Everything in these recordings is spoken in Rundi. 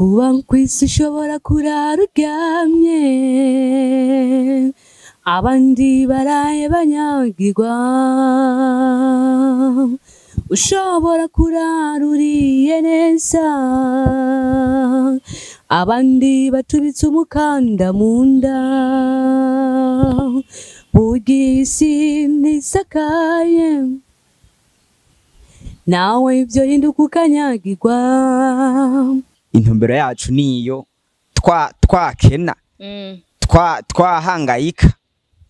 Kuba kw'isi ushobora kurara uryamye, abandi baraye banyagirwa. Ushobora kurara uriye neza, abandi batubitse umukanda mu nda. Burya isi ntisakaye, nawe ibyo hinduka ukanyagirwa. Intumbero yacu niyo twakena twahangayika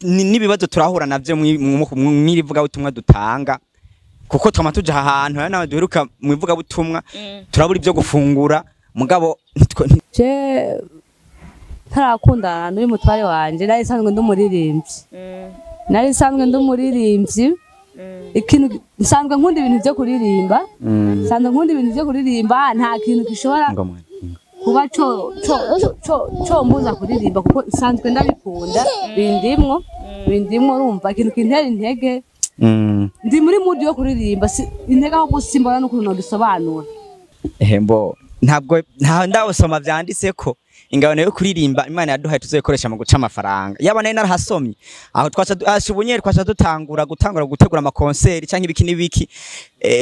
n'ibibazo turahura navyo mw'ivugabutumwa dutanga, kuko twama tuja ahantu hari n'abantu duheruka mw'ivugabutumwa turabura ivyo gufungura, mugabo je ntarakundana n'uyu mutware wanje, nari nsanzwe ndi umuririmbyi. Nari nsanzwe ndi umuririmbyi. Ikintu nsanzwe nkunda ibintu vyo kuririmba, nsanzwe nkunda ibintu vyo kuririmba, nta kintu gishobora kuba co mbuza kuririmba, kuko nsanzwe ndabikunda, bindimwo urumva ikintu kintera intege. Ndi muri mood yo kuririmba, intege aho gusimbona n'ukuntu nobisobanura. Ehembo ntabwo nta ndawusoma vyanditse ko ingabano yo kuririmba Imana yaduhaye tuzoyikoresha mu guca amafaranga. Yaba nari narahasomye aho twaca ubunyeri twaca dutangura gutegura amakonseri canke ibiki n'ibiki,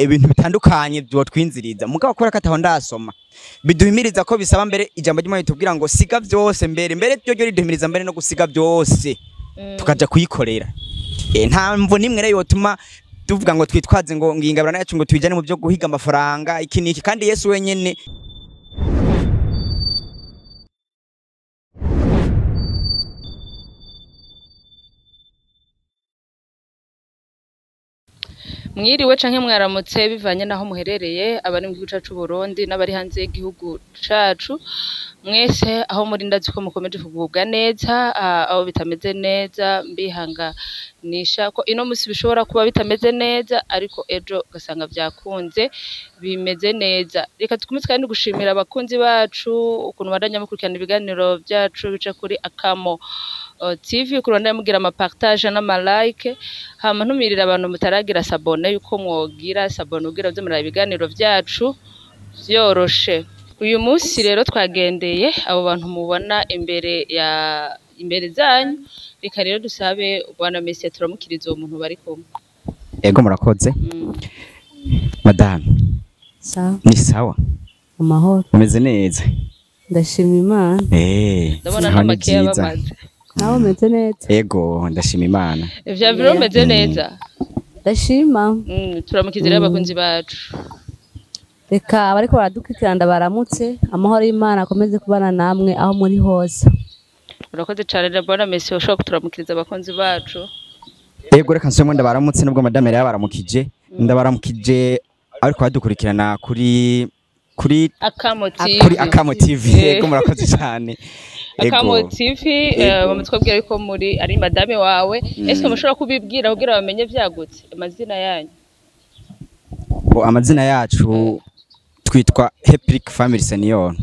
ibintu bitandukanye vyotwinziriza. Mugabo kubera ko ataho ndasoma biduhimiriza ko bisaba mbere ijambo ry'Imana ritubwira ngo siga vyose mbere ryo riduhimiriza mbere no gusiga vyose tukaja kuyikorera. Nta mvo nimwe rero yotuma tuvuga ngo twitwaze ngo ingabano yacu ngo tuyijane mu byo guhiga amafaranga iki n'iki, kandi Yesu wenyene. Mwiriwe canke mwaramutse bivanye naho muherereye, abari mu gihugu cacu Burundi n'abari hanze y'igihugu cacu, mwese aho muri ndazi ko mukomeje kugubwa neza, aho bitameze neza mbihanganisha ko ino musi bishobora kuba bitameze neza, ariko ejo ugasanga vyakunze bimeze neza. Reka dukomeze kandi gushimira abakunzi bacu ukuntu bandanya mukurikirana ibiganiro vyacu bica kuri Akamo TV, ukuntu bandanya mugira ama partage n'ama like. Hama ntumirira abantu mutaragira s'abonner yuko mwogira s'abonner kugira muze muraba ibiganiro vyacu vyoroshe. Uyu munsi rero twagendeye abo bantu mubona imbere zanyu. Reka rero dusabe Bwana Messi turamukiriza uwo muntu bari kumwe. Ego murakoze. Madame. Sawa. Ni sawa. Amahoro. Umeze neza. Ndashima Imana. Ndabona n'amakeya bamaze. Nawe umeze neza. Ego ndashima Imana. Ivya biro umeze neza. Ndashima. Turamukiza rero abakunzi bacu. Reka abariko baradukurikirana ndabaramutse, amahoro y'Imana akomeze kubana namwe aho muri hose. Urakoze cane rero Bwana Messi, ushobora kuturamukiriza abakunzi bacu. Ego reka nsubiremo ndabaramutse, nubwo madame yari yabaramukije, ndabaramukije ariko badukurikirana kuri Akamo TV. Kuri Akamo TV. Ego murakoze cyane. Akamo TV bamutwabwira yuko muri ari madame wawe. Ese mushobora kubibwira kugira bamenye vyagutse amazina yanyu? Bo amazina yacu twitwa Heplic Family Senior.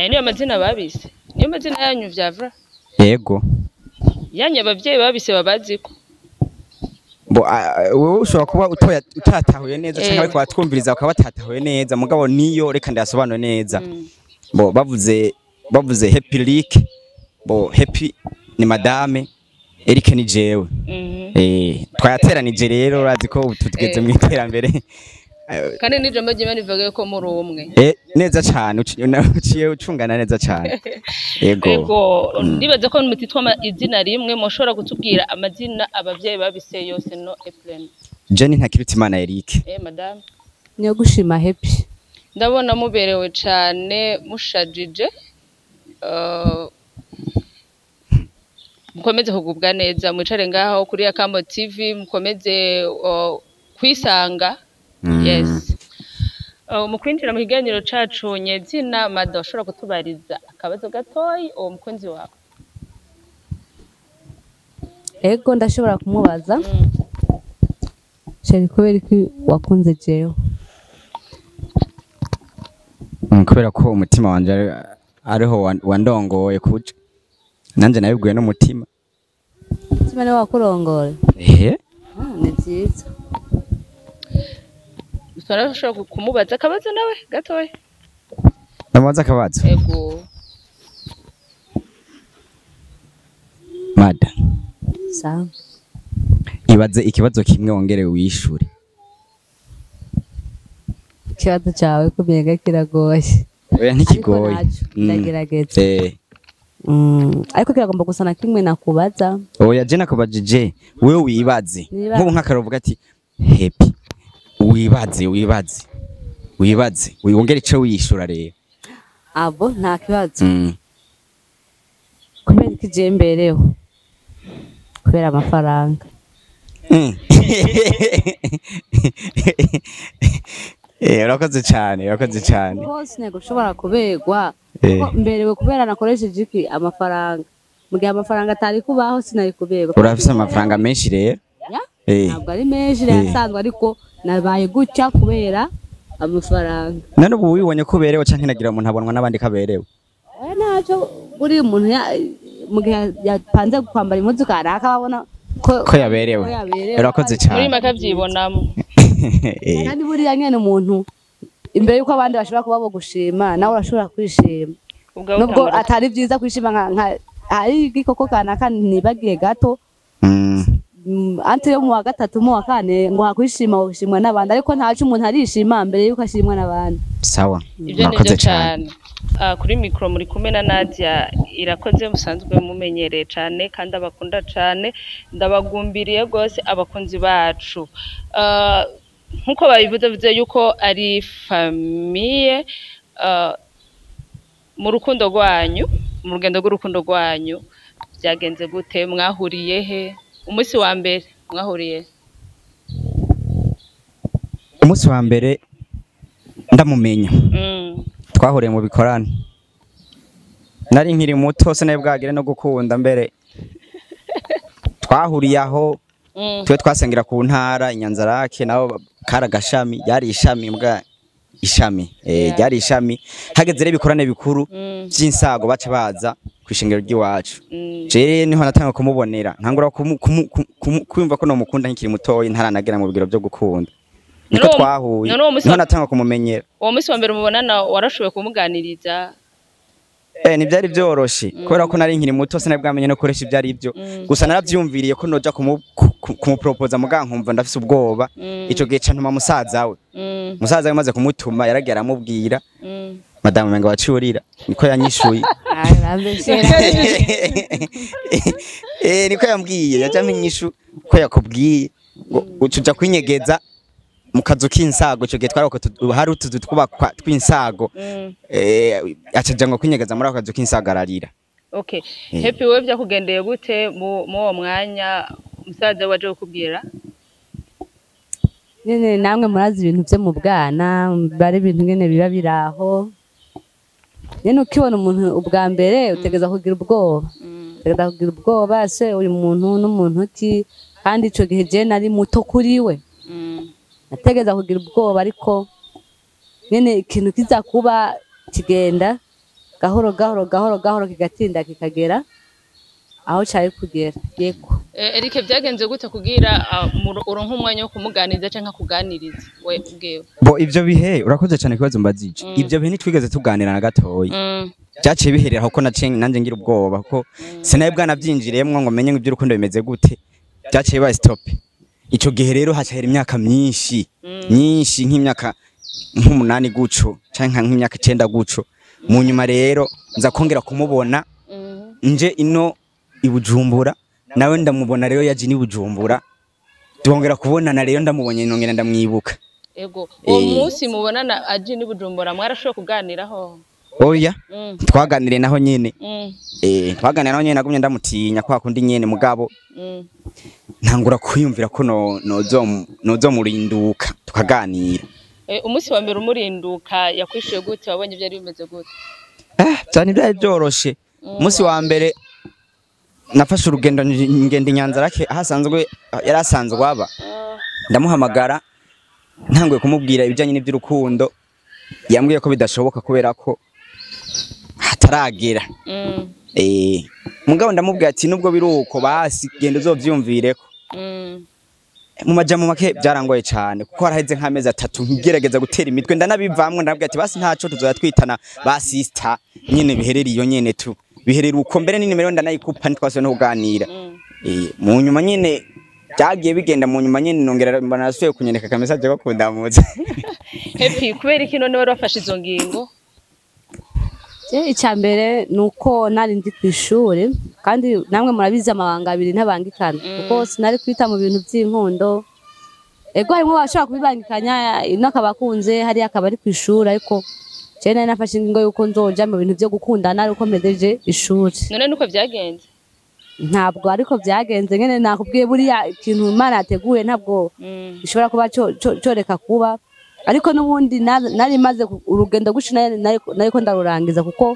Niyo amazina babise. Niyo amazina yanyu vyavra? Yego. Yanyu abavyeyi babise babaziko. Bo wewe ushobora kuba utatahuye neza canke ariko batwumviriza bakaba batatahuye neza, mugabo niyo reka ndayasobanure neza. Bo bavuze Heplic, bo Happy ni madame, Eric ni jewe. Twayateranije rero urazi ko tugeze mu iterambere. Kandi n'ijambo ry'Imana rivuga ko muri umwe. Neza cyane, uciye ucungana neza cyane. Yego. Yego, ndibaza ko mutitwa izina rimwe, mushobora kutubwira amazina abavyeyi babise yose no Ephraim. Jenny Ntakirutimana Eric. Madame. Niyo gushima Happy. Ndabona muberewe cyane mushajije. Mukomeze kugubwa neza, mwicare ngaho kuri Akamo TV, mukomeze kwisanga. Yes. Mu kwinjira mu kiganiro cacu nyezina, Mado ashobora kutubariza akabazo gatoyi uwo mukunzi wawe? Ego ndashobora kumubaza. Chéri, kubera ko wakunze jewe? Kubera ko umutima wanje ariho wandongoye kuja. Nanje nabibwiwe n'umutima. Umutima niwo wakurongora? Ehe. Ni vyiza. Turashobora kumubaza akabazo nawe gatoya. Ndamubaza akabazo. Ego. Mada. Sawa. Ibaze ikibazo kimwe wongere wishure. Ikibazo cyawe kumenga kiragoye. Oya ntikigoye. Ndagerageza. Ariko kiragomba gusa na kimwe nakubaza. Oya je nakubajije wewe wibaze. Nk'ubu nk'akarovuga ati Happy. Wibaze wibaze. Wibaze wongere ico wishura rero. Abo nta kibazo. Kubera iki je mbereho? Kubera amafaranga. Urakoze cyane, urakoze cyane. Bose ntego ushobora kubegwa mberewe kubera nakoresheje iki amafaranga. Mu gihe amafaranga atari kubaho sinari kubegwa. Urafise amafaranga menshi rero? Ntabwo ari menshi rero asanzwe ariko nabaye gutya kubera amafaranga. None ubu wibonye ko uberewe canke nagira umuntu abonwa n'abandi kaberewe? Oya ntacyo uri umuntu mu gihe yapanze kwambara impuzu kanaka babona ko yaberewe. Urakoze cyane. Muri make avyibonamo. Kandi buriya nyene umuntu imbere yuko abandi bashobora kuba bogushima nawe urashobora kwishima. Nubwo atari byiza kwishima nka ari igikoko kanaka nibagiye gato. Ante yo mu wa gatatu mu wa kane ngo hakwishima ushimwa n'abandi ariko ntaco umuntu arishima mbere yuko ashimwa n'abandi. Sawa. Urakoze cyane. Kuri micro muri kumwe na Nadia Irakoze musanzwe mumenyereye cyane kandi abakunda cyane ndabagumbiriye gose abakunzi bacu. Nkuko babivuze bivuze yuko ari famille mu rukundo rwanyu, mu rugendo rw'urukundo rwanyu byagenze gute? Mwahuriye he? Umunsi wa mbere mwahuriye? Umunsi wa mbere ndamumenya. Twahuriye mu bikorane. Nari nkiri muto sinari bwagire no gukunda mbere. Twahuriye aho twe twasengera ku ntara Inyanzarake nabo karagashami yari ishami mbwa ishami ryari ishami hageze rero ibikorane bikuru by'insago baca baza kwishengero ry'iwacu. Je niho natanga kumubonera ntangura kumva ko no mukunda nkiri mutoyi ntaranagera mu bigero byo gukunda. Niko twahuye niho natanga kumumenyera. Uwo munsi wa mbere mubonana warashoboye kumuganiriza? Ntibyari byoroshe kubera ko nari nkiri muto sinari bwamenye no koresha ibyari ibyo. Gusa naravyumviriye ko noja kumupropoza muga nkumva ndafise ubwoba. Ico gihe ca ntuma musaza we. Musaza we maze kumutuma yaragiye aramubwira. Madamu menga wacurira niko yanyishuye. Niko yambwiye yaja mpinyishu ko yakubwiye ngo ucuja kwinyegeza mu kazu k'insago. Ico gihe twarako hari utuzu twubakwa tw'insago. Acaja ngo kwinyegeza muri ako kazu k'insago ararira. Okay. Happy wewe byakugendeye gute mu uwo mwanya musaza waje kukubwira? Nyene namwe murazi ibintu byo mu bwana bari ibintu ngene biba biraho. Nyene ukibona umuntu ubwa mbere utegeza kugira ubwoba. Utegeza kugira ubwoba se uyu muntu n'umuntu ki kandi ico gihe je nari muto kuri we. Nategeza kugira ubwoba ariko nyene ikintu kiza kuba kigenda gahoro gahoro gahoro gahoro kigatinda kikagera aho cari kugera. Yego. Eric byagenze gute kugira uronka umwanya wo kumuganiriza canke kuganiriza we ubwewe? Bo ivyo bihe urakoze cyane kibazo mbazije. Ivyo bihe nitwigeze tuganira na gatoyi. Byaciye biherera ko nanje ngira ubwoba ko sinaye bwana byinjiriyemwo ngo menye iby'urukundo bimeze gute. Byaciye ba stop. Ico gihe rero hacahera imyaka myinshi myinshi nk'imyaka nk'umunani guco canke nk'imyaka 9 guco. Mu nyuma rero nza kongera kumubona nje ino ibujumbura nawe ndamubona rero yaje ni Bujumbura twongera kubonana rero ndamubonye nongera ndamwibuka. Ego uwo munsi mubonana aje ni Bujumbura mwarashoboye kuganiraho? Oya twaganire naho nyene. Twaganire naho nyene nagumye ndamutinya kwa kundi nyene mugabo ntangura kwiyumvira ko nozo murinduka tukaganira. Umunsi wa mbere umurinduka yakwishuye gute? Wabonye byari bimeze gute? Byari byari byoroshe. Umunsi wa mbere nafashe urugendo ngenda Inyanzarake ahasanzwe yarasanzwe aba. Ndamuhamagara ntanguye kumubwira ibijanye n'iby'urukundo yambwiye ko bidashoboka kubera ko hataragera. Mugabo ndamubwira ati nubwo biruko basi genda uzovyumvireko. Mu majambo make byarangoye cyane, kuko haraheze nk'amezi 3 nkigerageza gutera imitwe, ndanabivamwe, ndabwira ati basi ntaco tuzoya twitana ba sister nyene, biherera iyo nyene tu biherera uko. Mbere n'inimero ndanayikupa, ntitwasubiye no kuganira. Mu nyuma nyene byagiye bigenda, mu nyuma nyene nongera mbona nasubiye kunyereka ka message ko kundamutsa. Happy, kubera iki none wari wafashe izo ngingo? Je, icya mbere ni uko nari ndi ku ishuri, kandi namwe murabizi amabanga abiri ntabangikana, kuko sinari kwita mu bintu by'inkundo. Ego, harimo abashobora kubibangikanya, ino akaba akunze, hariya akaba ari ku ishuri, ariko je nari nafashe ingingo yuko nzoja mu bintu byo gukundana ariko mpejeje ishuri. None nuko vyagenze? Ntabwo ariko byagenze nyene, nakubwiye, buriya ikintu Imana yateguye ntabwo gishobora kuba coreka kuba. Ariko n'ubundi nari maze urugendo rw'ishuri nariko ndarurangiza, kuko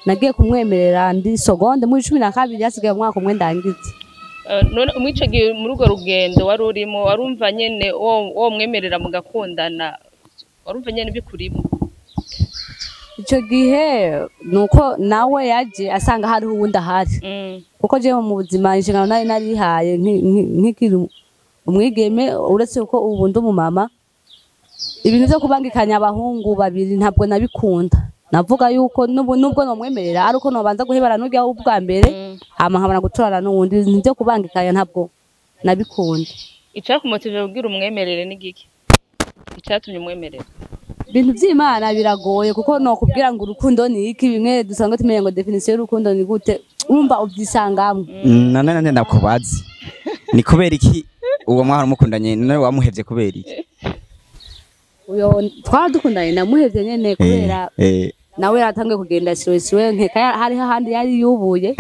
nagiye kumwemerera ndi seconde muri 12, hasigaye umwaka umwe ndangize. None muri ico gihe, muri urwo rugendo wari urimo, warumva nyene wo mwemerera mugakundana, warumva nyene bikurimo? Ico gihe nuko nawe yaje asanga hariho uwundi ahari, kuko jewe mu buzima inshingano nari narihaye nkikiri umwigeme, uretse ko ubu ndi umumama, ibintu vyo kubangikanya abahungu babiri ntabwo nabikunda. Navuga yuko nubwo nomwemerera ari uko nobanza guhebana n'urya w'ubwa mbere, hama nkabona gutorana n'uwundi. Ibintu vyo kubangikanya ntabwo nabikunda. Icakumotive kugira umwemerere ni giki? Icatumye umwemerera? Ibintu vy'Imana biragoye, kuko nokubwira ngo urukundo ni iki, bimwe dusanzwe tumenye ngo définition y'urukundo ni gute, urumva ubyisangamwe. None nane ndakubazi, ni kubera iki uwo mwahora mukundanye none wamuhevye, kubera iki? Uyo twara dukundanye namuhevye nyene kubera nawe yaratanguye kugenda siwe siwe, nkeka hariho ahandi yari yubuye.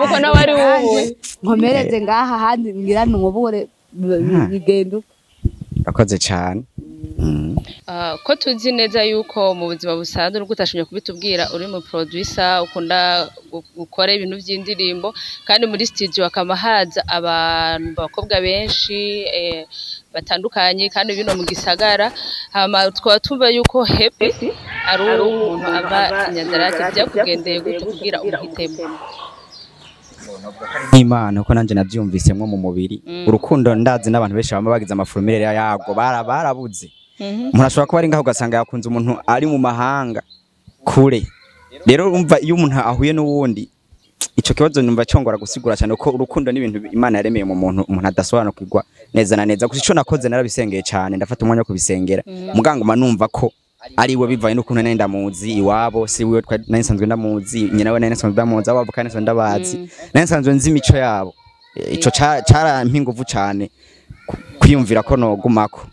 Kuko nawe ari wowe. Nkomereze ngaha ahandi ngira ntubure bigenda uko. Urakoze cyane. Ko tuzi neza yuko mu buzima busanzwe, nubwo utashimye kubitubwira, uri mu producer, ukunda gukora ibintu by'indirimbo, kandi muri studio hakaba haza abantu, abakobwa benshi batandukanye, kandi bino mu gisagara, hama tukaba tumva yuko Happy ari umuntu ava Inyanzarake, byakugendeye gute kugira umuhitemo? Nk'Imana, uko nanje navyumvisemwo mu mubiri. Urukundo, ndazi n'abantu benshi bama bagize ama formule yago barabuze. Umuntu ashobora kuba ari ngaho ugasanga yakunze umuntu ari mu mahanga kure. Rero urumva iyo umuntu ahuye n'uwundi, ico kibazo numva cyongora gusigura cyane, kuko urukundo n'ibintu Imana yaremeye mu muntu, umuntu adasobanukirwa neza na neza. Gusa ico nakoze, narabisengeye cyane, ndafata umwanya wo kubisengera, muganguma numva ko ari we, bivaye n'ukuntu nari ndamuzi iwabo, si wiwe nari nsanzwe ndamuzi, nyina we nari nsanzwe ndamuzi, abo bavuka nari nsanzwe ndabazi, nari nsanzwe nzi imico yabo. Ico carampa inguvu cane kwiyumvira ko nogumako.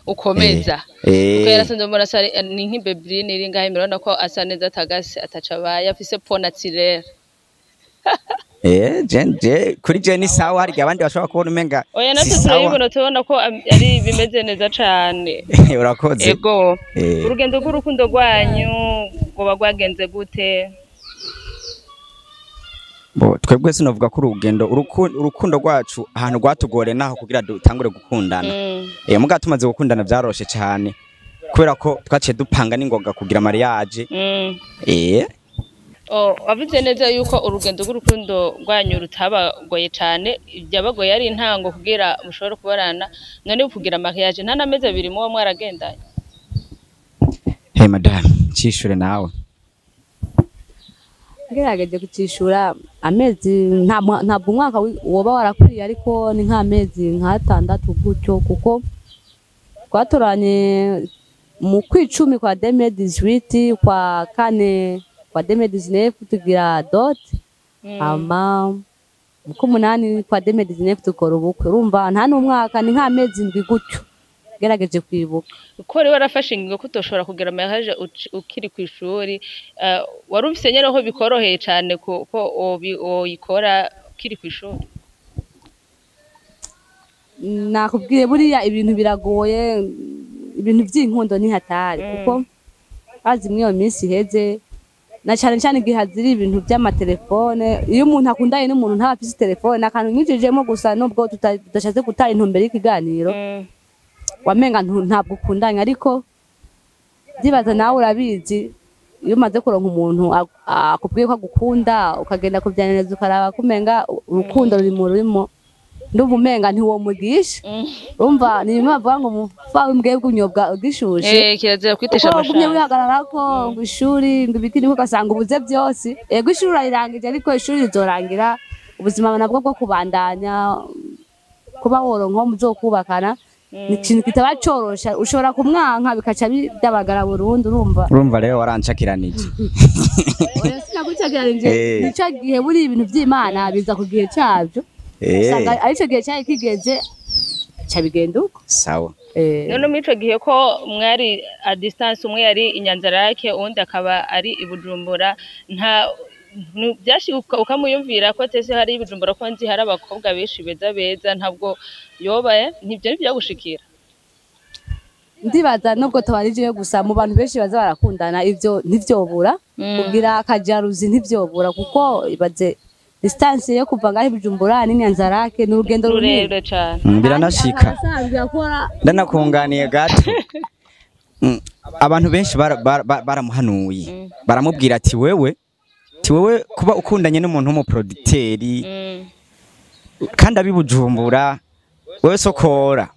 Ukomeza kuko yarasanzwe mbona asa ni nk'ibebrine iri ngaho imbere, urabona ko asa neza, atagase, ataca abaye, afise peau naturelle. Je kuri je ni sawa, hari igihe abandi bashobora kubona umenga Oya, si natwe sawa. turabibona, tubona ko ari bimeze neza cane. Urakoze. Ego. Urugendo rw'urukundo rwanyu rwoba rwagenze gute? Bo, twebwe sinovuga ko urugendo urukundo rwacu ahantu rwatugore naho kugira dutangure gukundana. Muga tumaze gukundana byaroshe cyane, kubera ko twaciye dupanga n'ingoga kugira mariage. Oh, wavuze neza yuko urugendo rw'urukundo rwanyu rutabagoye cane, byabagoye ari intango kugira mushobore kubarana. None kugira mariage nta n'amezi 2 muba mwaragendanye? Hey madame, cishure nawe. Ngerageje kucishura, amezi ntabwo umwaka woba warakwiye, ariko ni nk'amezi nk'atandatu gutyo, kuko twatoranye mu kwicumi kwa 2018, kwa kane kwa 2019 tugira dot, hama mu k'umunani kwa 2019 dukora ubukwe. Urumva nta n'umwaka, ni nk'amezi 7 gutyo, ngerageje kwibuka. Ko wari warafashe ingingo ko utoshobora kugira mariage ukiri ku ishuri, wari ufise nyene ko bikoroheye cane ko woyikora ukiri ku ishuri? Nakubwiye, buriya ibintu biragoye, ibintu by'inkundo ni hatari, kuko azi muri iyo minsi iheze, na cyane cyane igihe haziri ibintu by'amatelefone, iyo umuntu akundanye n'umuntu ntaba afise telefone, akantu nyinjijemo gusa, nubwo tudashatse gutara intumbero y'ikiganiro, wamenga ntabwo ukundanye. Ariko byibaza nawe urabizi, iyo umaze kuronka umuntu akubwiye ko agukunda, ukagenda kubyaniriza, ukaraba kumenga urukundo ruri mu rurimo. Ndumva umenga ntiwomugisha. Urumva ni bimwe bavuga ngo umufa w'imbwebwe unyobwa ugishushe. Kirazira kwitesha Uko wagumye amashami. wihagararako ngo ishuri ngo ibiki niko ugasanga ubuze byose. Ego ishuri urayirangije ariko ishuri rizorangira ubuzima nabwo bwo kubandanya kuba woronka muzokubakana ni ikintu kitaba corosha, ushobora kumwanka bikaca byabagara burundu. Urumva Urumva rero warancakiranije. Oya, sinagucakiranije. Nico gihe buri ibintu vy'Imana biza ku gihe cavyo. Usanga arico gihe cari kigeze ca bigenda uko. Sawa. None muri ico gihe ko mwari à distance, umwe yari i Nyanzarake uwundi akaba ari i Bujumbura, nta byashika ukamuyumvira ko tese hari i Bujumbura, ko nzi hari abakobwa benshi beza beza, ntabwo yoba ntibyo ntibyagushikira? Ndibaza nubwo tubarije gusa mu bantu benshi baza barakundana ivyo ntivyobura kugira akajaruzi, ntivyobura kuko ibaze distance yo kuva ngaho i Bujumbura n'Inyanzarake ni urugendo runini. Rurerure cane. Biranashika. Abasanzwe akora Ndanakunganiye gato. Abantu benshi baramuhanuye baramubwira ati wewe, ti wewe kuba ukundanye n'umuntu w'umuproducteur kandi abibujumbura, wewe sokora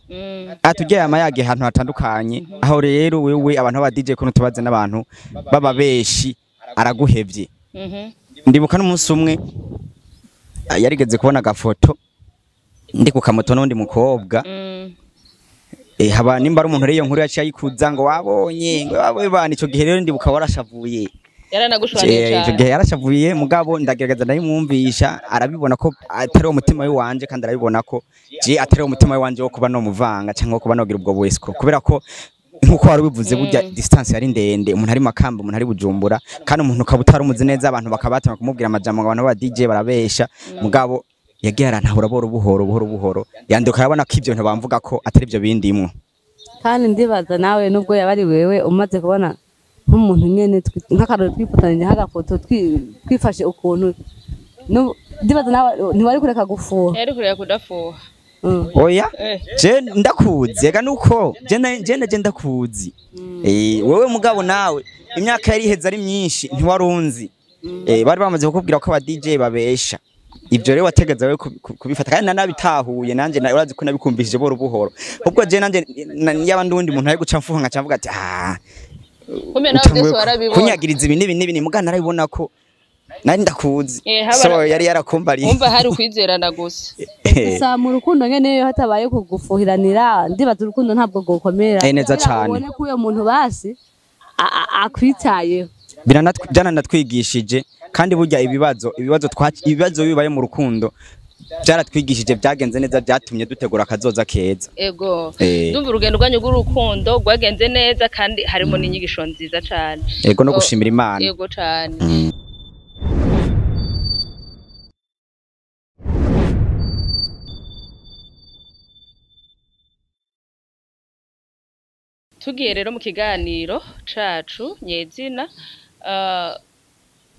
atujye amayaga ahantu hatandukanye, aho rero wewe abantu b'aba DJ kuno tubaze n'abantu baba benshi araguhevye. Ndibuka n'umunsi umwe yarigeze kubona agafoto ndi ku kamoto n'undi mukobwa. Haba nimba ari umuntu rero iyo nkuru yaciye ayikuza ngo wabonye ngo wabonye bana. Ico gihe rero ndibuka warashavuye. Yaranagushwaniye Ico cane. gihe yarashavuye, mugabo ndagerageza ndabimwumvisha, arabibona ko atari uwo mutima w'iwanje, kandi arabibona ko je atari uwo mutima w'iwanje wo kuba nomuvanga canke wo kuba nogira ubwo bwesiko, kubera ko nkuko wari ubivuze burya distance yari ndende, umuntu ari Makamba, umuntu ari Bujumbura, kandi umuntu ukaba utari neza, abantu bakaba batanga kumubwira amajambo ngo abantu ba DJ barabesha. Mugabo yagiye arantahura buhoro buhoro buhoro buhoro, yanduka arabona ko ivyo bintu bamvuga ko atari byo bindimwo. Kandi ndibaza nawe nubwo yaba ari wewe umaze kubona nk'umuntu nyene nk'akarori twifotanije nk'agafoto twifashe ukuntu ndibaza nawe ntiwari kureka gufuha. Yari kureka kudafuha. Oya, je ndakuzi ega nuko je ndakuzi wewe, mugabo nawe imyaka yari iheze ari myinshi ntiwarunzi. Bari bamaze kukubwira ko aba DJ babesha. Ivyo rero wategeza wewe kubifata kandi nanabitahuye nanje urazi ko nabikumvishije buhoro buhoro. Ubwo je nanje yaba ndundi muntu ari guca mfuha nkaca mvuga ati ah, Kumbe nawe utanguye byose warabibona. Kunyagiriza ibi n'ibi n'ibi, muga narabibona ko nari ndakuzi. So yari yarakumbariye. Wumva hari ukwizerana gusa. Gusa mu rukundo nyene iyo hatabaye kugufuhiranira ndibaza urukundo ntabwo rwokomera. Neza Kugira cane. ubone ko uyo muntu basi akwitayeho. Byaranatwigishije kandi burya ibibazo bibaye mu rukundo byaratwigishije, byagenze neza, byatumye dutegura akazoza keza. Ego. Ndumva urugendo rwanyu rw'urukundo rwagenze neza kandi harimo n'inyigisho nziza cane. Ego, no gushimira Imana. Ego cane. Tugiye rero mu kiganiro cacu nyezina,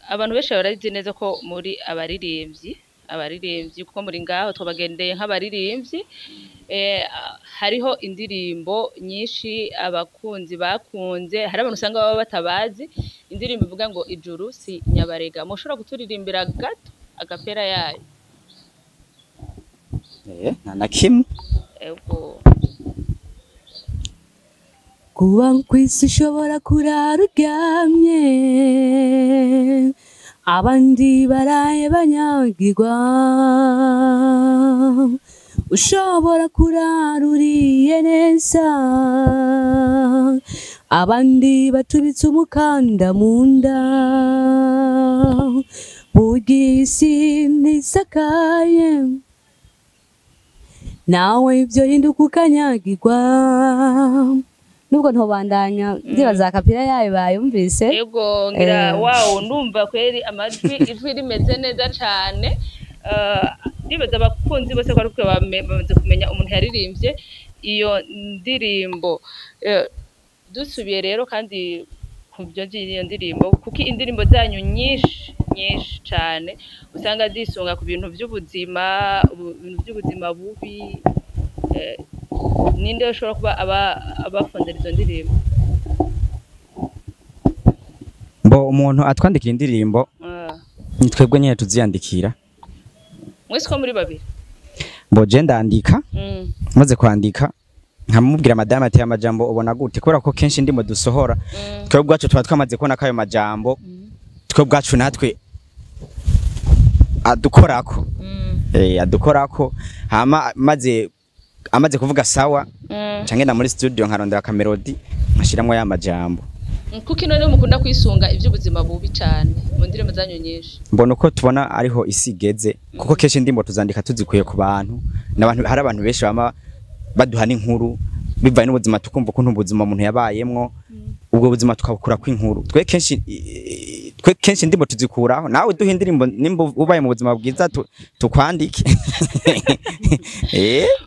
abantu benshi barazi neza ko muri abaririmbyi kuko muri ngaho twabagendeye nk'abaririmbyi. Hariho indirimbo nyinshi abakunzi bakunze, hari abantu usanga baba batabazi indirimbo ivuga ngo ijuru si nyabarega. Mushobora kuturirimbira gato agapera yayo? Nta na kimwe. Ego. Kuba kw'isi ushobora kurara uryamye abandi baraye banyagirwa, ushobora kurara uriye neza abandi batubitse umukanda mu nda, burya isi ntisakaye nawe ibyo hinduka ukanyagirwa. Nubwo ntobandanya ndibaza akapira yayo bayumvise. Ego, ngira wawo ndumva kweri amajwi ijwi rimeze neza cane. Ndibaza abakunzi bose ko ariko bamaze kumenya umuntu yaririmbye iyo ndirimbo. Dusubiye rero kandi ku byo by'iyo ndirimbo, kuko indirimbo zanyu nyinshi nyinshi cane usanga zisunga ku bintu by'ubuzima, ibintu by'ubuzima bubi. Ninde ushobora kuba abafondera izo ndirimbo? Mbo umuntu atwandikira indirimbo ni twebwe nyine tuziyandikira. Mwese ko muri babiri? Mboje ndandika, maze kwandika nkamubwira madame ati amajambo ubona gute, kubera ko kenshi ndimo dusohora twe ubwacu tuba twamaze kubona ko ayo majambo twe ubwacu natwe adukorako, adukorako. Hama maze amaze kuvuga sawa, canke na muri studio nkarondera ka melody nkashiramwo ya majambo. Kuko none mukunda kwisunga iby'ubuzima bubi cyane mu ndirimbo zanyu nyinshi? Mbona uko tubona ariho isi igeze, kuko kenshi ndimbo tuzandika tuzikuye ku bantu n'abantu. Hari abantu benshi bama baduha n'inkuru bivaye n'ubuzima, tukumva ukuntu ubuzima umuntu yabayemwo, ubwo buzima tukabukura kw'inkuru. Twe kenshi ndimbo tuzikuraho. Nawe duha indirimbo nimba ubaye mu buzima bwiza tukwandike.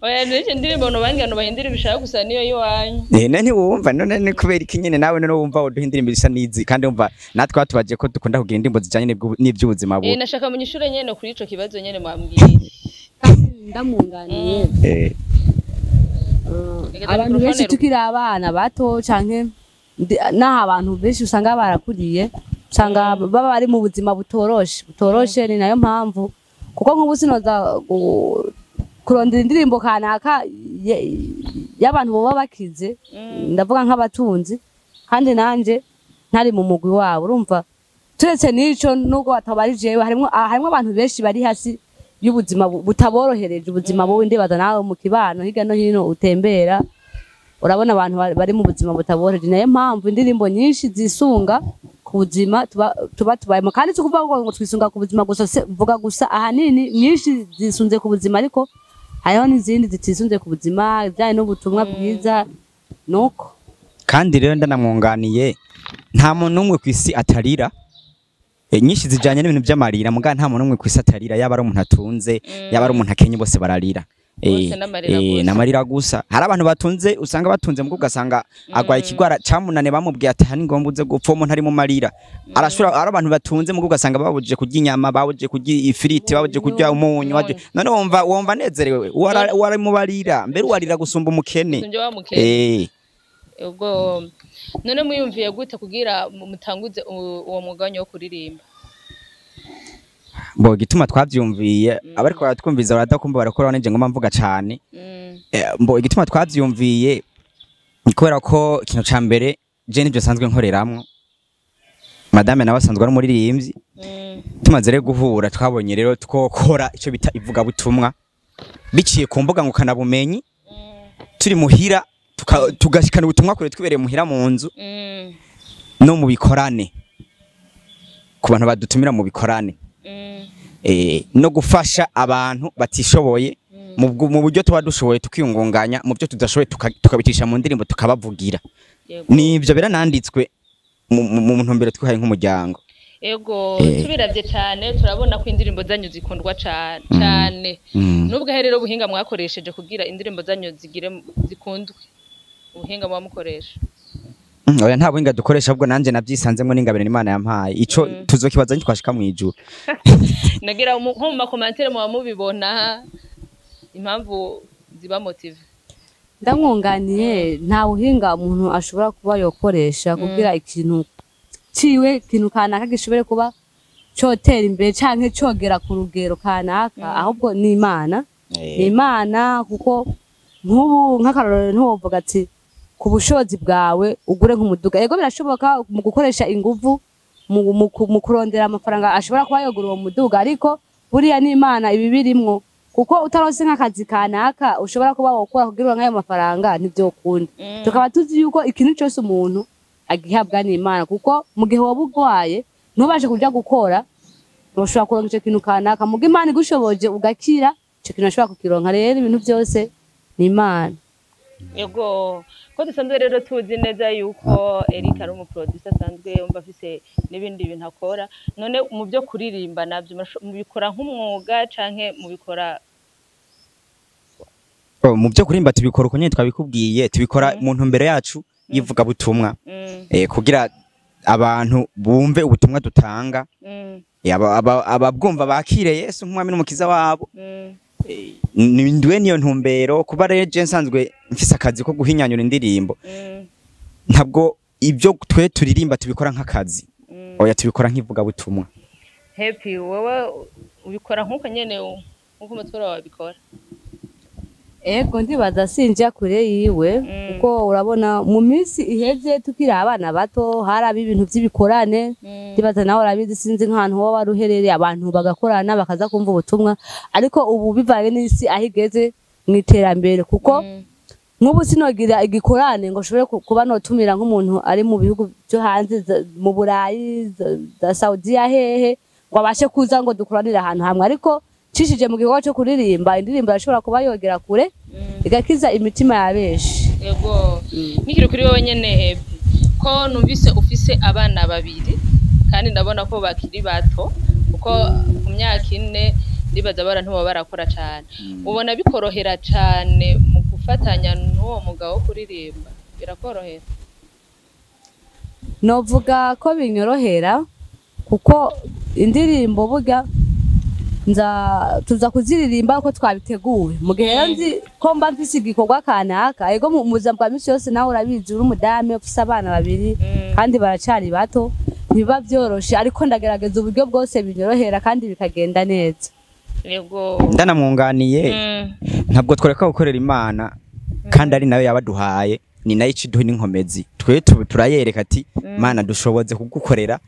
Oya, n'icyo ndirimbo nobangira no bahindira bishaka gusa niyo yiwanyu. None ntiwumva none ni kubera iki nyene nawe none wumva uduha indirimbo isa n'izi, kandi wumva natwe batubaje ko dukunda kugira indirimbo zijanye n'ivy'ubuzima bubi. Nashaka munyishure nyene kuri ico kibazo nyene mwambwiye. Kandi ndamwunganiye. Reka Abantu mikrofone. Benshi tukiri abana bato canke n'aho abantu benshi usanga barakuriye, usanga baba bari mu buzima butoroshe butoroshe. Ni nayo mpamvu, kuko nk'ubu sinoza kurondera indirimbo kanaka y'abantu boba bakize, ndavuga nk'abatunzi, kandi nanje ntari mu mugwi wabo. Urumva, turetse n'ico, nubwo batabari jewe, harimwo abantu benshi bari hasi y'ubuzima butaborohereje, ubuzima bubi. Ndibaza nawe mu kibano hirya no hino utembera urabona abantu bari mu buzima butaborohereje. Nayo mpamvu indirimbo nyinshi zisunga ku buzima tuba tubayemo. Kandi si ukuvuga ngo twisunga ku buzima gusa, mvuga gusa ahanini nyinshi zisunze ku buzima, ariko hariho n'izindi zitisunze ku buzima ibijyanye n'ubutumwa bwiza nuko. Kandi rero ndanamwunganiye, nta muntu n'umwe ku isi atarira. Nyinshi zijanye n'ibintu by'amarira, muga nta muntu n'umwe ku isi atarira, yaba ari umuntu atunze, yaba ari umuntu akenye, bose bararira. Bose n'amarira gusa. N'amarira gusa. Hari abantu batunze, usanga batunze mugo ugasanga agwaye ikigwara camunane, bamubwiye ati hani ngomba uze gupfa, umuntu ari mu marira arashura. Ari abantu batunze mugo ugasanga babujije kurya inyama, babujije kurya ifiriti, babujije kurya umunyu, none wumva nezerewe? Uwari mu barira mbere, uwarira gusumba umukene. Sinjye wa mukene. Ubwo none mwiyumviye gute kugira mutanguze uwo mwuga wanyu wo kuririmba? Bo igituma twavyumviye, abariko baratwumviza baradakumva, barakora nje ngoma mvuga cane. Mbo igituma twavyumviye ni kubera ko ikintu ca mbere je nivyo nsanzwe nkoreramwo, madame nawe asanzwe ari umuririmbyi. Tumaze rero guhura, twabonye rero twokora ico bita ivugabutumwa biciye ku mbuga ngukanabumenyi, turi muhira, tugashikana ubutumwa kure twibereye muhira mu nzu, no mu bikorane, ku bantu badutumira mu bikorane, no gufasha abantu batishoboye mu buryo tuba dushoboye, tukiyungunganya mu byo tudashoboye, tukabicisha mu ndirimbo, tukabavugira. Nivyo birananditswe mu ntumbero twihaye nk'umuryango. Ego, tubiravye cane turabona ko indirimbo zanyu zikundwa cane cane. Nubwo rero ubuhinga mwakoresheje kugira indirimbo zanyu zigire zikundwe, ubuhinga muba mukoresha? Oya, nta buhinga dukoresha, ahubwo nanje navyisanzemwo n'ingabire Imana yampaye. Ico tuzokibaza nitwashika mw'ijuru. Nagira nko mu ma commentaires muba mubibona impamvu ziba motive. Ndamwunganiye, nta buhinga umuntu ashobora kuba yokoresha kugira ikintu ciwe, ikintu kanaka gishobore kuba cotera imbere canke cogera ku rugero kanaka, ahubwo ni Imana, ni Imana. Kuko nk'ubu nk'akarorero, ntiwovuga ati ku bushobozi bwawe ugure nk'umuduga. Ego, birashoboka mu gukoresha inguvu mu kurondera amafaranga ashobora kuba yogura uwo muduga, ariko buriya ni Imana ibi birimwo, kuko utaronse nk'akazi kanaka ushobora kuba wokora kugira uronke ayo mafaranga, ntivyokunda. Tukaba tuzi yuko ikintu cyose umuntu agihabwa n'Imana, kuko mu gihe woba urwaye ntubashe kuja gukora, ntushobora kuronka ico kintu kanaka. Muga Imana igushoboje ugakira, ico kintu ashobora kukironka. Rero ibintu byose ni Imana. Ego, ko dusanzwe rero tuzi neza yuko Eric ari umu producer, asanzwe yumva afise n'ibindi bintu akora, none mu byo kuririmba navyo mubikora nk'umwuga canke mubikora? Oh, mu byo kurimba tubikora uko nyene twabikubwiye, tubikora mu ntumbero yacu y'ivugabutumwa, kugira abantu bumve ubutumwa dutanga, ababwumva bakire Yesu nk'umwami n'umukiza wabo. Ndwe niyo ntumbero. Kuba rero je nsanzwe mfise akazi ko guhinyanyura indirimbo, ntabwo ibyo twe turirimba tubikora nk'akazi. Oya, tubikora nk'ivugabutumwa. Happy, wowe ubikora nk'uko nyene nk'uko umutwaro wawe wabikora? Ego, ndibaza sinja kure yiwe, kuko urabona mu minsi iheze tukiri abana bato haraba ibintu by'ibikorane. Ndibaza nawe urabizi, sinzi nk'ahantu woba wari uherereye, abantu bagakorana bakaza kumva ubutumwa. Ariko ubu bivanye n'isi aho igeze mu iterambere, kuko nk'ubu sinogira igikorane ngo nshobore kuba notumira nk'umuntu ari mu bihugu byo hanze, mu Burayi, za Saudiya, hehe, ngo abashe kuza ngo dukoranire ahantu hamwe. Ariko nshishije mu gikorwa cyo kuririmba, indirimbo irashobora kuba yogera kure, igakiza imitima ya benshi. Yego, nkikiri kuri wowe nyene Happy, ko numvise ufise abana babiri kandi ndabona ko bakiri bato, kuko ku myaka 4 ndibaza bara ntibaba barakora cane. Ubona bikorohera cane mu gufatanya n'uwo mugabo wo kuririmba, birakorohera? Novuga ko binyorohera, kuko indirimbo burya nza tuza kuziririmba uko twabiteguwe. Mu gihe rero nzi ko mba mfise igikorwa kanaka, ego, mu buzima bwa misi yose nawe urabizi, uri umudamu ufise abana babiri kandi baracari bato, ntibiba vyoroshe, ariko ndagerageza uburyo bwose binyorohera kandi bikagenda neza. Yego. Ndanamwunganiye. Ntabwo twareka gukorera Imana, kandi ari nayo yabaduhaye, ni nayo iciduha n'inkomezi. Twe turayereka ati: "Mana, dushoboze kugukorera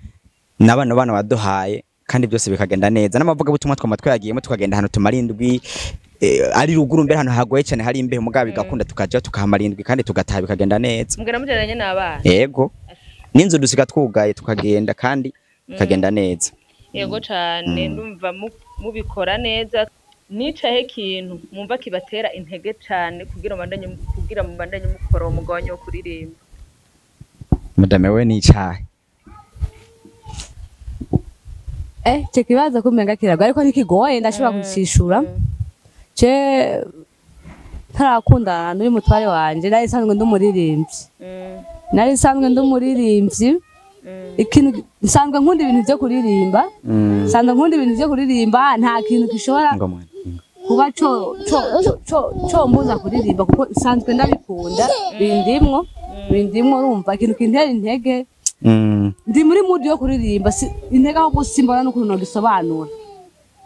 n'abana bana baduhaye," kandi byose bikagenda neza. N'amavuga butumwa twama twayagiyemo, tukagenda ahantu tumara indwi, ari ruguru mbere, ahantu hagoye cyane, hari imbeho, mugabo bigakunda, tukaja tukahamara indwi kandi tugataha bikagenda neza. Mugera mugereranye n'abana? Yego, n'inzu dusiga twugaye, tukagenda kandi bikagenda neza. Yego cane, ndumva mubikora neza. Nicahe kintu mwumva kibatera intege cane kugira mubandanye mukora uwo mugabane wo kuririmba? Madame, we ni icahe? Ico kibazo kumenga kiragoye, ariko ntikigoye, ndashobora kucishura. Je ntarakundana n'uyu mutware wanje, nari nsanzwe ndi umuririmbyi. Nari nsanzwe ndi umuririmbyi. Ikintu nsanzwe nkunda ibintu vyo kuririmba. Nsanzwe nkunda ibintu vyo kuririmba, nta kintu gishobora Ngo mwana. kuba co mbuza kuririmba, kuko nsanzwe ndabikunda, bindimwo, bindimwo. Urumva ikintu kintera intege, ndi muri mood yo kuririmba, intege ahubwo simbona n'ukuntu nogisobanura,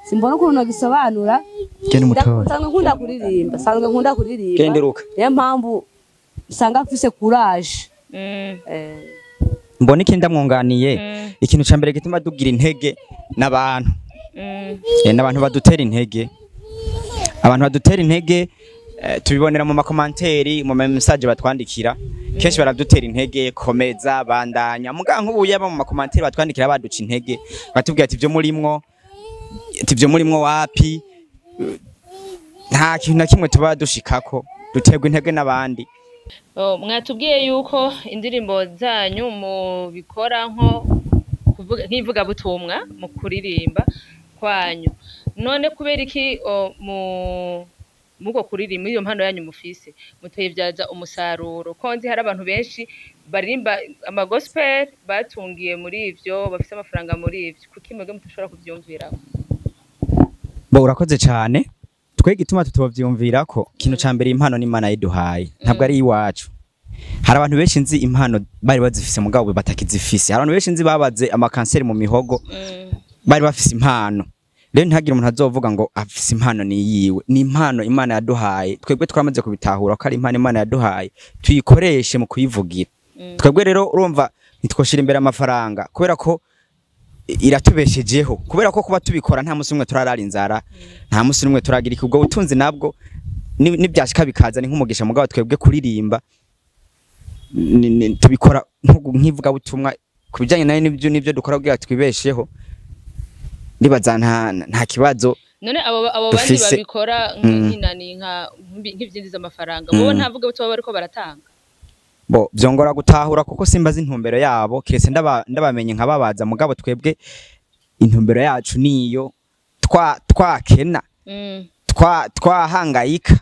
simbona ukuntu nogisobanura. Genda umutobe. Nsanzwe nkunda kuririmba, nsanzwe nkunda kuririmba. Genda iruka. Niyo mpamvu usanga mfise courage. Mbona ikindi ndamwunganiye, ikintu ca mbere gituma dugira intege n'abantu. N'abantu badutera intege, abantu badutera intege, tubibonera mu ma commentaires, mu ma message batwandikira. Kenshi baradutera intege: "Komeza, bandanya." Muga nk'ubu yaba mu ma commentaires batwandikira baduca intege, batubwira ati: "Ibyo murimwo, ati ibyo murimwo wapi, nta kintu na kimwe tuba dushikako." Duterwa intege n'abandi. Oh, mwatubwiye yuko indirimbo zanyu mubikora nko kuvuga nk'ivugabutumwa mu kuririmba kwanyu. None kubera iki mu muko kuririmba, iyo mpano yanyu mufise, mutayibyaza umusaruro? Ko nzi hari abantu benshi baririmba ama gospel batungiye muri ivyo, bafise amafaranga muri ivyo, kuki mwebwe mutashobora kuvyumviraho? Bo, urakoze cyane. Twe gituma tutovyumvira ko, ikintu ca mbere, impano n'Imana yiduhaye, ntabwo ari iwacu. Hari abantu benshi nzi impano bari bazifise mugabo batakizifise. Hari abantu benshi nzi babaze amakanseri mu mihogo bari bafise impano. Rero ntihagire umuntu azovuga ngo afise impano ni yiwe. Ni impano Imana yaduhaye. Twebwe twamaze kubitahura ko ari impano Imana yaduhaye, tuyikoreshe mu kuyivugira. Twebwe rero urumva ntitwoshira imbere amafaranga, kubera ko iratubeshejeho, kubera ko kuba tubikora nta musi umwe turarara inzara, nta musi umwe turagira iki. Ubwo butunzi nabwo nibyashika bikaza ni nk'umugisha. Mugabo twebwe kuririmba tubikora nk'ivugabutumwa ku bijyanye nayo, nibyo dukora kugira twibesheho. Ndibaza nta kibazo None abo bandi dufise. babikora nk'inani, nk'ivyinjiza amafaranga, bo ntavuga butumwa bariko baratanga? Bo vyongora gutahura, kuko simbazi intumbero yabo, kiretse ndabamenye nkababaza. Mugabo twebwe intumbero yacu niyo twakena, twahangayika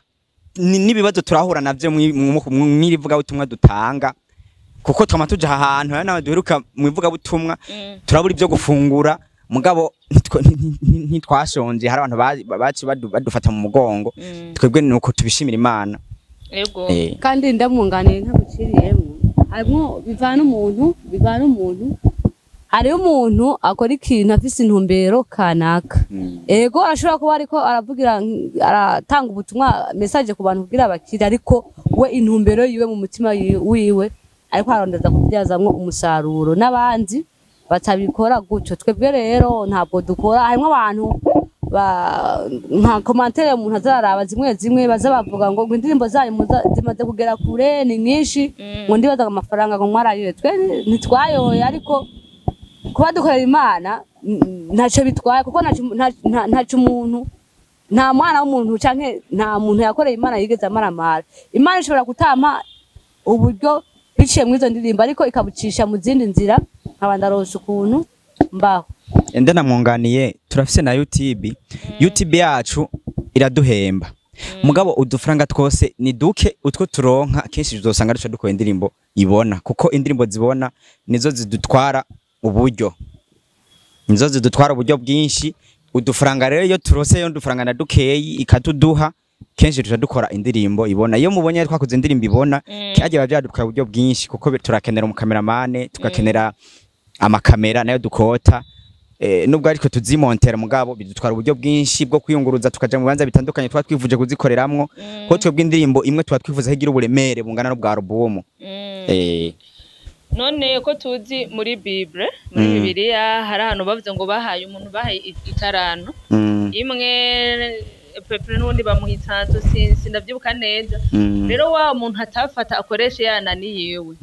n'ibibazo turahura navyo mw'irivugabutumwa dutanga, kuko twama tuja ahantu hari nawe duheruka mu ivugabutumwa, turabura ibyo gufungura, mugabo ntitwashonje. Hari abantu baci badufata mu mugongo. Twebwe nuko tubishimira Imana. Yego. Kandi ndamwunganiye ntaguciriyemo, harimwo bivana umuntu, bivana umuntu. Hariho umuntu akora ikintu afise intumbero kanaka. Ego, arashobora kuba ariko aravugira, aratanga ubutumwa, message ku bantu kugira bakire, ariko we intumbero yiwe mu mutima wiwe ariko arondeza kubyazamwo umusaruro, n'abandi batabikora gutyo. Twebwe rero ntabwo dukora. Harimo abantu nka commentaire umuntu azaraba zimwe zimwe, baza bavuga ngo indirimbo zanyu zimaze kugera kure, ni nyinshi, ngo ndibaza amafaranga ngo mwarayoye. Twe ntitwayoye, ariko kuba dukorera Imana ntacyo bitwaye, kuko ntacyo umuntu, nta mwana w'umuntu canke nta muntu yakoreye Imana yigeze amaramara. Imana ishobora kutampa uburyo biciye muri izo ndirimbo, ariko ikabucisha mu zindi nzira, nkaba ndaronse ukuntu mbaho. Ende namwunganiye, turafise na YouTube. YouTube yacu iraduhemba, mugabo udufaranga twose ni duke. Utwo turonka kenshi uzosanga duca dukora indirimbo ibona, kuko indirimbo zibona nizo zidutwara uburyo, nizo zidutwara uburyo bwinshi. Udufaranga rero iyo turose yo udufaranga na dukeyi ikatuduha, kenshi duca dukora indirimbo ibona. Iyo mubonye twakoze indirimbo ibona, cyagiye byadutwara uburyo bwinshi, kuko turakenera umukameramane, tugakenera amakamera nayo dukota, nubwo ariko tuzimontera, mugabo bidutwara uburyo bwinshi bwo kwiyunguruza, tukaja mu bibanza bitandukanye tuba twifuje kuzikoreramwo, ko twebwe indirimbo imwe tuba twifuza ko igira uburemere bungana n'ubwa album. None ko tuzi muri Bible, muri Bibiliya, hari ahantu bavuze ngo bahaye umuntu, bahaye itaranto imwe pepere, n'ubundi bamuha itanto, sindavyibuka neza. Rero wa muntu atafata akoreshe yanani yiwe,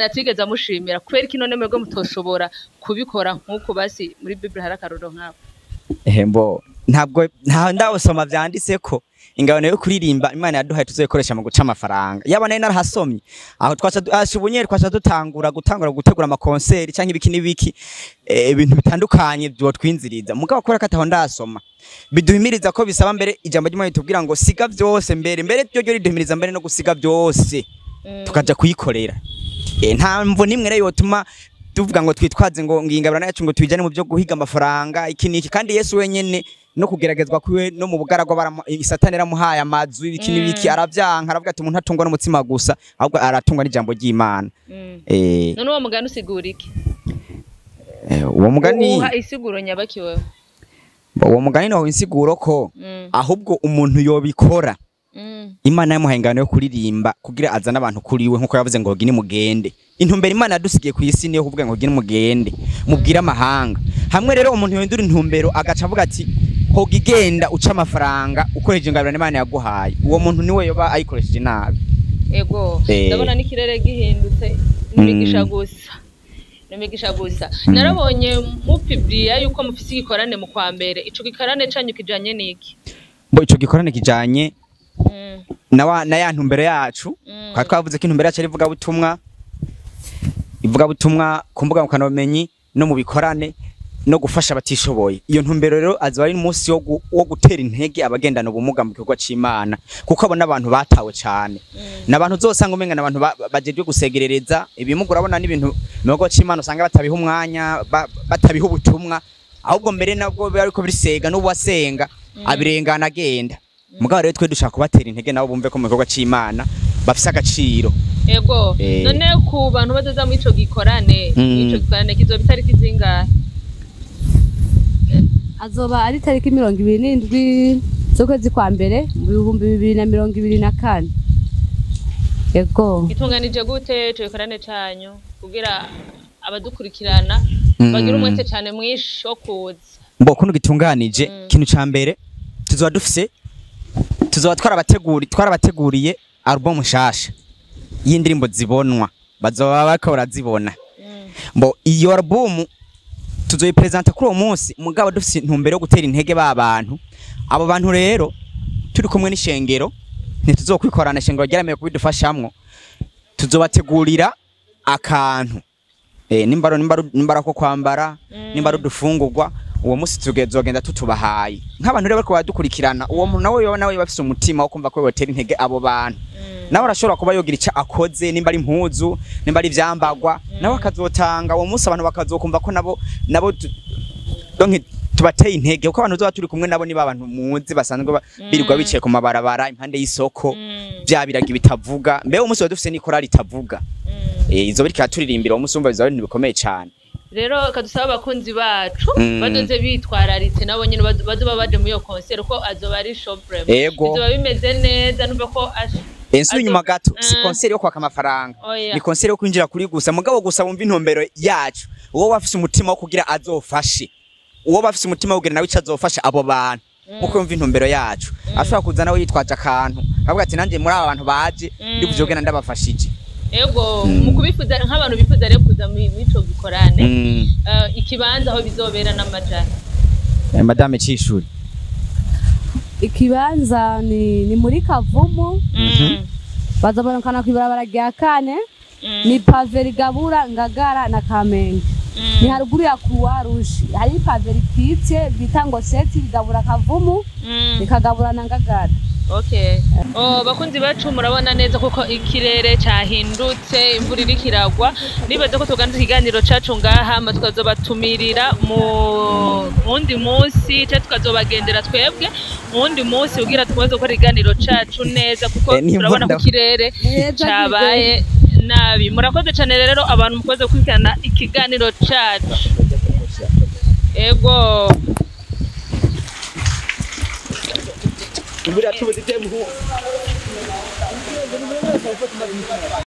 atigeze amushimira. Kubera iki none mwebwe mutoshobora kubikora nk'uko basi muri Bible hari akarorero nk'ako? Mbo ntabwo nta ndawusoma vyanditse ko ingabano yo kuririmba Imana yaduhaye tuzoyikoresha mu guca amafaranga. Yaba nari narahasomye, aho twaca ubunyeri twaca dutangura gutangura gutegura amakonseri canke ibiki n'ibiki, ibintu bitandukanye vyotwinziriza. Mugabo kubera ko ataho ndasoma biduhimiriza ko bisaba mbere, ijambo ry'Imana ritubwira ngo siga vyose mbere mbere, ryo ryo riduhimiriza mbere no gusiga vyose tukaja kuyikorera. Nta mvo nimwe rero yotuma tuvuga ngo twitwaze ngo ingabirano yacu ngo tuyijane mu byo guhiga amafaranga iki n'iki, kandi Yesu wenyene no kugeragezwa kwiwe no mu bugaragwa Satani yaramuhaye amazu, ibiki n'ibiki, aravyanka, aravuga ati umuntu atungwa n'umutsima gusa, ahubwo aratungwa n'ijambo ry'Imana. None uwo mugani usigura iki? Uwo mugani Uha isiguro nyabaki wewe? Uwo mugani no insiguro ko ahubwo umuntu yobikora, Imana yamuhaye ingabano yo kuririmba kugira azane abantu kuri we, nkuko yavuze ngo gini mugende. Intumbero Imana yadusigiye ku isi niyo kuvuga ngo gini mugende mubwire amahanga. Hamwe rero umuntu yohindura intumbero agaca avuga ati hoga igenda uca amafaranga ukoresheje ingabirano Imana yaguhaye, uwo muntu niwe yoba ayikoresheje nabi. Ego. Ndabona n'ikirere gihindutse, n'imigisha gusa, n'imigisha gusa. Narabonye mupibliya yuko mufise igikorane mu kwa mbere. Ico gikorane canyu kijanye n'iki? Mbo ico gikorane kijanye na ya ntumbero yacu. Twari twavuze ko intumbero yacu ari ivugabutumwa, ivugabutumwa ku mbuga ngurukanabumenyi no mu bikorane no gufasha abatishoboye. Iyo ntumbero rero azoba ari umunsi wo gutera intege abagendana ubumuga mu gikorwa c'Imana, kuko abo n'abantu batawe cane, n'abantu uzosanga umenga n'abantu bajejwe gusegerereza ibimuga. Urabona n'ibintu mu gikorwa c'Imana usanga batabiha umwanya, batabiha ubutumwa, ahubwo mbere nabwo biba ariko birisega n'uwasenga abirengana agenda. Mugabo rero twe dushaka kubatera intege nabo bumve ko mu gikorwa c'Imana bafise agaciro. Ego. None ku bantu bazoza muri ico gikorane, ico gikorane kizoba itariki zingahe? Azoba ari tariki 27 z'ukwezi kwa mbere mu 2024. Ego. Gitunganije gute ico gikorane canyu kugira abadukurikirana bagira umwete cane mwinshi wo kuza? Mbo kuno gitunganije, ikintu ca mbere tuzoba dufise, tuzoba twarabateguriye album nshasha y'indirimbo zibonwa, bazoba bariko barazibona. Mbo iyo album tuzoyipresenta kuri uwo munsi, mugabo dufise intumbero yo gutera intege ba bantu. Abo bantu rero turi kumwe n'ishengero, ntituzokwikorana, ishengero ryaremeye kubidufashamwo. Tuzobategurira akantu, nimba ko kwambara, nimba ari udufungurwa, uwo munsi tugezogenda tutubahaye nk'abantu rero bariko baradukurikirana. Uwo muntu nawe yoba nawe bafise umutima wo kumva ko yotera intege abo bantu, nawe arashobora kuba yogira ico akoze, nimba ari impuzu, nimba ari ivyambagwa, nawe akazotanga uwo munsi, abantu bakazokumva ko nabo donc tubateye intege, kuko abantu tuba turi kumwe nabo niba abantu muzi basanzwe birirwa bicaye ku mabarabara impande y'isoko, vya biragi bitavuga. Mbe uwo munsi tuba dufise n'ikorali itavuga, izo biriko iraturirimbira uwo munsi, wumva bizaba ari ibintu bikomeye cane. Rero kadusaba abakunzi bacu Mm. bazoze bitwararitse, nabo nyene bazoba baje muri iyo concert, ko azoba ari show vraiment. Ego. Bizoba bimeze neza, numva ko Nsubira inyuma gato, si concert yo kwaka amafaranga, Oya. ni concert yo kwinjira kuri gusa, mugabo gusa wumva intumbero yacu. Uwo wafise umutima wo kugira azofashe, uwo bafise umutima wo kugira nawe ico azofasha abo bantu, nkuko yumva intumbero yacu, ashobora kuza nawe yitwaje akantu, akavuga ati nanjye muri aba bantu baje ndi bujogena ndabafashije. Ego, mu kubifuza, nk'abantu bifuza rero kuza muri ico gikorane, ikibanza aho bizobera n'amajana? Madame Cishuri. Ikibanza ni muri Kavumu, bazobonekana kw'ibarabara rya kane, ni pavé rigabura Ngagara na Kamenge, ni haruguru ya Croix Rouge. Hari pavé rikitse bita ngo seti, rigabura Kavumu, rikagabura na Ngagara. Okay. Oh, bakunzi bacu, murabona neza kuko ikirere cyahindutse, imvura iriko iragwa. Nibaza ko tuganza ikiganiro cacu ngaha, hama tukazobatumirira mu wundi munsi, canke tukazobagendera twebwe mu wundi munsi kugira tukomeze gukora ikiganiro cacu neza, kuko N'imvura turabona ko ikirere Neza. cabaye nabi. Murakoze cane rero abantu mukoze gukurikirana ikiganiro cacu. Ego. Imvura tubuze.